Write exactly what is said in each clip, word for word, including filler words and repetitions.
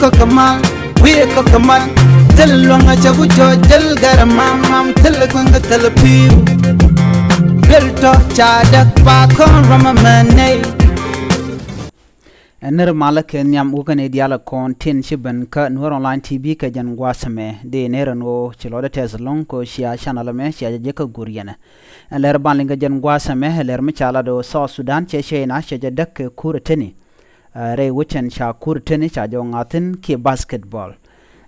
Kɔk kɛ mal, wi̱i̱ kɔk kɛ mal. Thil luɔ̱ŋ a cɛ ku cɔc, thil gɛr mam mam, thil kueŋ kɛ thil pi̱i̱u. Thil tɔ ca däk pa kɔn rɔm a mɛ nɛy. Ɛ nir malä kɛ nhiam wä kɛn i̱ diaal ɛ kɔn tin ci ben kä Nuer Online T V kɛ jɛn gua̱a̱th ɛmɛ. Dee nir ɛn ɣöö ci lɔcdä tɛth ɛlɔ̱ŋ kɛ ɣöö cia canɛl ɛmɛ cia jɛ jek kä go̱r yɛn. Ɛn lɛr ban liŋ kɛ jɛn gua̱a̱th ɛmɛ, ɛ lɛr mi ca lat ɣöö South Sudan cɛ China cɛ jɛ däk kɛ kur ɛ teni. Ɛ, rɛy wecɛn ca kur teni ca jɔw ŋa̱thin kiɛ basketball.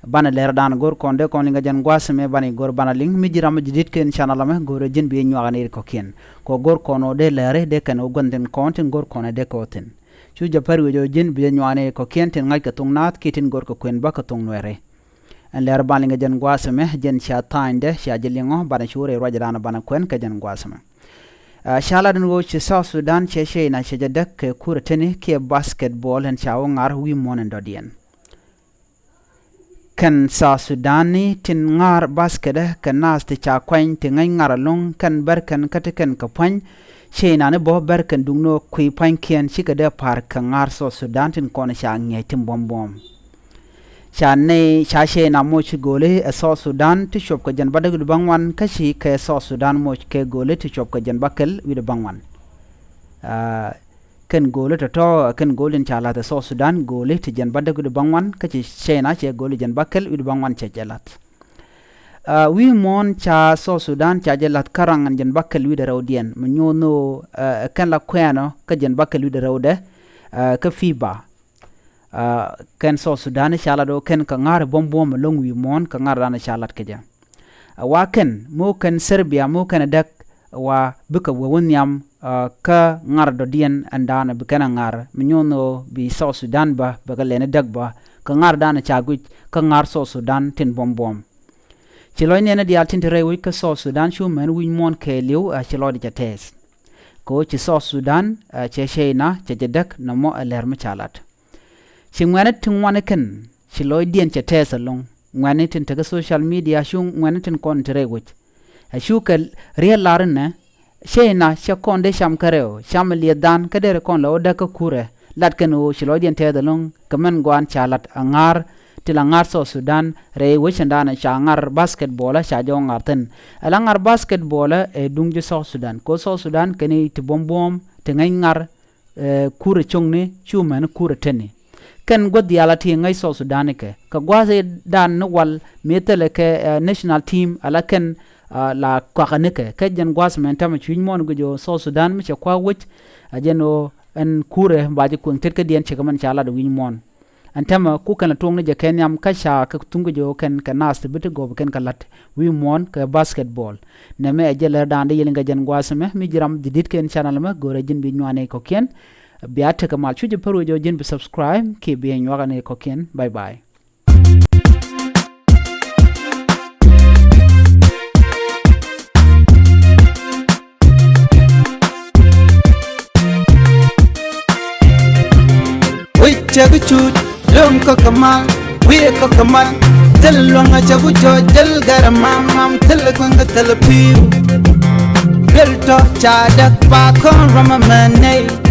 Banɛ lɛr dan go̱r kɔn dee kɔn liŋ kɛ jɛn gua̱a̱th ɛmɛ banɛ go̱r banɛ liŋ mi ji̱ ram mi ji̱ di̱t kɛn canɛl ɛmɛ go̱r ɛ ji̱n bi nyuak ni kɔ̱kiɛn. Kɛ go̱r kɔn ɔ dee lɛri dee kɛn ɔ gua̱n thin kɔn tin go̱r kɔn ɛ dee kɛ ɔ thin. Cu jɛ pär wi̱c ɔ ji̱n bi nyuak ni kɔ̱kiɛn tin ŋa̱c kɛ thuŋ naath kiɛ tin go̱r kɛ kuën bä kɛ thuŋ nuɛri. Ɛn lɛr ban liŋ kɛ jɛn gua̱a̱th ɛmɛ jɛn cia tha̱a̱nydɛ cia jɛ liŋɔ banɛ cu rɛy ruacdan banɛ kuɛn kɛ jɛn gua̱a̱th ɛmɛ. Ɛ, ca lat ɛn ɣöö ci South Sudan cɛ China cɛ jɛ däk kɛ kur ɛ teni kiɛ basketball ɛn ca wä ŋa̱r wi̱i̱ muɔ̱ɔ̱n ɛn dɔ̱diɛn. Kɛn South Sudan ni tin ŋa̱r basket ɛ kɛ naath ti ca kuany ti ŋäc ŋa̱r ɛlɔ̱ŋ kɛn bär kɛn kä ti kɛn kɛ pua̱ny. China ni bä bär kɛn duŋni ɔ kui̱ pua̱nykiɛn cikɛ dee pa̱a̱r kɛ ŋa̱r South Sudan tin kɔn ca ŋi̱eec tin buɔ̱m buɔ̱ɔ̱m. Ca nɛy ca China moc gööli ɛ South Sudan ti cuɔp kɛ jɛn bädäk wi̱cdɛ bäŋuan kä ci kɛ South Sudan moc kɛ gööli ti cuɔp kɛ jɛn bäkɛl wi̱cdɛ bäŋuan. Aa, kɛn gööli tɔ̱tɔ̱, kɛn gööli in ca la̱th ɛ South Sudan gööli ti jɛn bädäk wi̱cdɛ bäŋuan kä ci China cɛ gööli jɛn bäkɛl wi̱cdɛ bäŋuan cɛ jɛ la̱th. Aa, wi̱i̱ muɔ̱ɔ̱n ca South Sudan ca jɛ la̱th kä raŋ ɛn jɛn bäkɛl wi̱cdɛ rɛwdiɛn mi nyuɔ̱th ni ɣöö, aa, kɛn la kuɛɛnɔ kä jɛn bäkɛl wi̱cdɛ rɛwdɛ, aa, kä FIBA. Aa, kɛn South Sudan ca lat ɣöö kɛn kɛ ŋa̱r buɔ̱m buɔ̱ɔ̱m ɛlɔ̱ŋ wi̱i̱ muɔ̱ɔ̱n kɛ ŋa̱r dan ca lat kɛ jɛ. Aa, wa kɛn mi wä kɛn Serbia mi wä kɛn ɛ däk wa bikɛ wee wä nhiam, aa, kä ŋa̱r dɔ̱diɛn ɛn dan bi kɛn ɛ ŋa̱r mi nyuɔ̱th ni ɣöö bi South Sudan bä bɛ kɛ lɛni däk bä kɛ ŋa̱r dan ca guic kä ŋa̱r South Sudan tin buɔ̱m buɔ̱ɔ̱m. Ci lɔc niɛn diaal tin te rɛy wec kä South Sudan cu mɛn wi̱c muɔ̱ɔ̱n kɛɛliw, aa, ci lɔcdɛ cɛ tɛɛth. Kɛ ɣöö ci South Sudan, aa, cɛ China cɛ jɛ däk nɔmɔ ɛ lɛr mi ca lat. Ci ŋuɛ̈ni ti ŋuan kɛn ci lɔcdiɛn cɛ tɛɛth ɛlɔ̱ŋ. Ŋuɛ̈ni tin te kä social media cu ŋuɛ̈ni tin kɔn te rɛy wec. Ɛ cukɛ riet lar inɛ China cɛ kɔn dee cam kärɛw, cam liɛthdan kä derɛ kɔn lɛ wä däk kä kurɛ. Lat kɛn ɣöö ci lɔcdiɛn tɛɛth ɛlɔ̱ŋ kɛ mɛn gua̱a̱n ca lat a ŋa̱r ti la ŋa̱r South Sudan rɛy wecändan ca ŋa̱r basketball ca jɔw ŋa̱r thi̱n. Ɛ la ŋa̱r basketball ɛ duŋ ji̱ South Sudan kɛ ɣöö South Sudan kɛn i̱ ti buɔ̱m buɔ̱ɔ̱m ti ŋäc ŋa̱r, ɛ, kurɛ cio̱ŋni cu mɛn kurɛ teni. Kɛn gua̱th diaal a ti ŋäc South Sudan ikɛ kɛ gua̱a̱th i̱ dan ni wal mi thilɛ kɛ, ɛ, national team ala kɛn, ɛ, la kuakä nikɛ kɛ jɛn gua̱a̱th mɛn tämɛ cuc muɔ̱ɔ̱n guic ɣöö South Sudan mi cɛ kua̱a̱k wec. A jɛn ɣöö ɛn kurɛ ba ji̱ kueŋ tetkädiɛn cɛ kɛ mɛn ca lat wi̱c muɔ̱ɔ̱n. Ɛn tämɛ ku kɛn la tuɔɔkni jɛ kɛ nhiam kä ca kɛ thuŋ guic ɣöö kɛn kɛ naath ti bi ti gɔp kɛn kɛ la̱t wi̱i̱ muɔ̱ɔ̱n kɛ basketball. Nɛmɛ ɛ jɛ lɛr da̱a̱n dee yɛl in kɛ jɛn gua̱a̱th ɛmɛ mi ji̱ ram ji̱ di̱t kɛn canɛl ɛmɛ go̱o̱rɛ ji̱n bi nyuani kɔ̱kiɛn. Bia tekɛ mal cu jɛ pär wec ɔ ji̱n bi subscribe kiɛ bi nyuak ɛn kɔ̱kiɛn. Bye bye. Wi̱c cɛ bi cut lom kä kɛ mal, wi̱i̱ kä kɛ mal. Thil luɔ̱ŋ a cɛ ku cɔc, thil gɛr mam mam, thil kueŋ kä thil pi̱i̱u. Thil tɔ ca däk pa kɔn rɔm a mɛ nɛy.